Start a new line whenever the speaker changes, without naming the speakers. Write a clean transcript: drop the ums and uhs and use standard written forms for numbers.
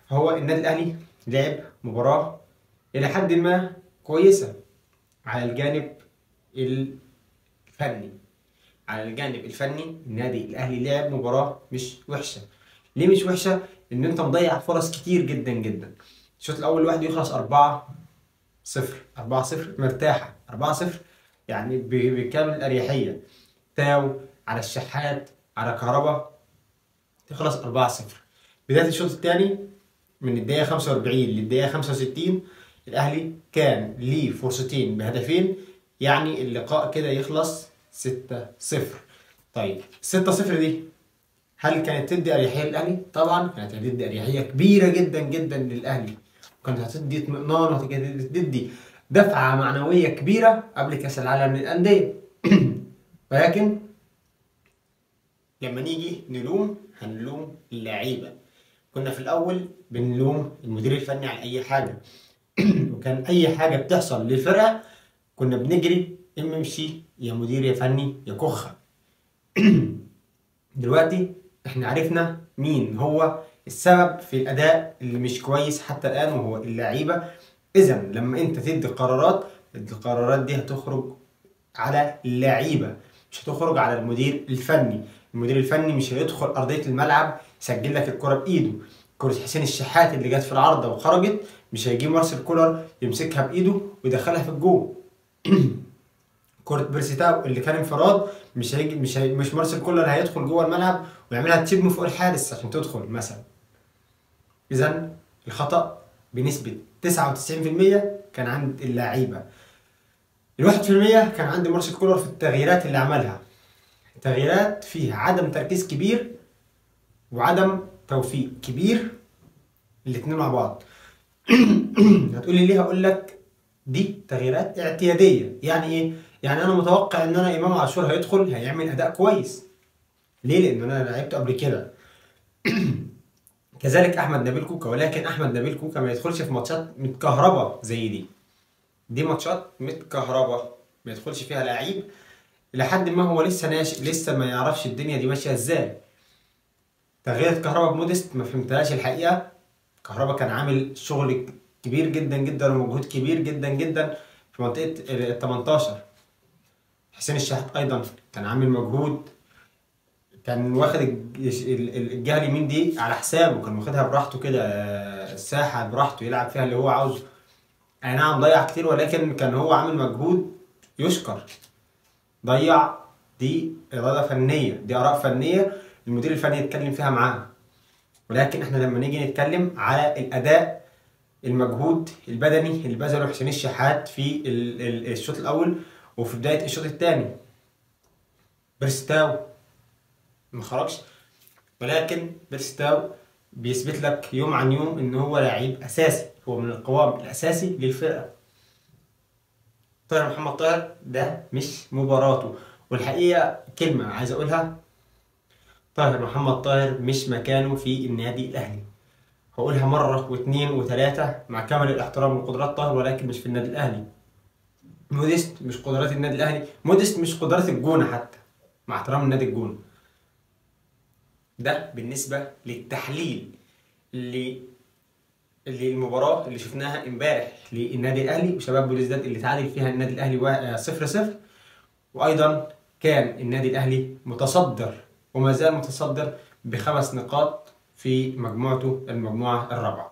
هو النادي الاهلي لعب مباراة الى حد ما كويسة على الجانب الفني. على الجانب الفني النادي الاهلي لعب مباراة مش وحشة. ليه مش وحشة؟ ان انت مضيع فرص كتير جدا جدا. الشوط الاول لوحده يخلص 4-0، 4-0 مرتاحة، 4-0 يعني بكامل الاريحيه. تاو على الشحات على كهربا تخلص 4-0. بداية الشوط الثاني من الدقيقة 45 للدقيقه 65 الاهلي كان ليه فرصتين بهدفين، يعني اللقاء كده يخلص 6-0. طيب 6-0 دي هل كانت تدي اريحية للاهلي؟ طبعا كانت هتدي اريحية كبيرة جدا جدا للاهلي، وكانت هتدي اطمئنان وكانت هتدي دفعه معنوية كبيرة قبل كاس العالم للاندية. ولكن لما نيجي نلوم هنلوم اللعيبة. كنا في الاول بنلوم المدير الفني على اي حاجة، وكان اي حاجة بتحصل للفرقة كنا بنجري امشي يا مدير يا فني يا كخه. دلوقتي احنا عرفنا مين هو السبب في الاداء اللي مش كويس حتى الان، وهو اللعيبة. اذا لما انت تدي قرارات، القرارات دي هتخرج على اللعيبة، مش هتخرج على المدير الفني. المدير الفني مش هيدخل ارضية الملعب يسجل لك الكره بايده. كره حسين الشحات اللي جت في العارضة وخرجت مش هيجي مارسيل كولر يمسكها بايده ويدخلها في الجول. كرة بيرسي تاو اللي كان انفراد مش هيجي مش مارسيل كولر هيدخل جوه الملعب ويعملها chip من فوق الحارس عشان تدخل مثلا. اذا الخطأ بنسبة 99% كان عند اللعيبة. ال1% كان عند مارسيل كولر في التغييرات اللي عملها. تغييرات فيها عدم تركيز كبير وعدم توفيق كبير، الاتنين مع بعض. هتقولي ليه؟ هقول لك دي تغييرات اعتيادية. يعني ايه؟ يعني انا متوقع ان انا امام عاشور هيدخل هيعمل اداء كويس. ليه؟ لان انا لعبته قبل كده. كذلك احمد نبيل كوكا، ولكن احمد نبيل كوكا ما يدخلش في ماتشات متكهربه زي دي. دي ماتشات متكهربه ما يدخلش فيها لعيب لحد ما هو لسه ناشئ، لسه ما يعرفش الدنيا دي ماشية ازاي. تغيير كهربا بموديست ما فهمتهاش الحقيقة. كهربا كان عامل شغل كبير جدا جدا ومجهود كبير جدا جدا في منطقة ال 18. حسين الشحات ايضا كان عامل مجهود، كان واخد الجهة اليمين دي على حسابه، كان واخدها براحته كده، الساحة براحته يلعب فيها اللي هو عاوزه. اي نعم ضيع كتير، ولكن كان هو عامل مجهود يشكر. ضيع دي اراده فنية، دي اراء فنية المدير الفني يتكلم فيها معاه. ولكن احنا لما نيجي نتكلم على الاداء، المجهود البدني اللي بذله حسين الشحات في الشوط الاول وفي بداية الشوط الثاني، بيرسي تاو ما خرجش، ولكن بيرسي تاو بيثبت لك يوم عن يوم ان هو لعيب اساسي، هو من القوام الاساسي للفرقة. طاهر محمد طاهر ده مش مباراته، والحقيقة كلمة عايز اقولها، طاهر محمد طاهر مش مكانه في النادي الاهلي. هقولها مرة واثنين وثلاثة مع كامل الاحترام لقدرات طاهر، ولكن مش في النادي الاهلي. موديست مش قدرات النادي الاهلي، موديست مش قدرات الجونه حتى، مع احترام النادي الجونه. ده بالنسبة للتحليل اللي المباراة اللي شفناها امبارح للنادي الاهلي وشباب بلوزداد اللي تعادل فيها النادي الاهلي 0-0. وايضا كان النادي الاهلي متصدر وما زال متصدر ب5 نقاط في مجموعته، المجموعة الرابعة.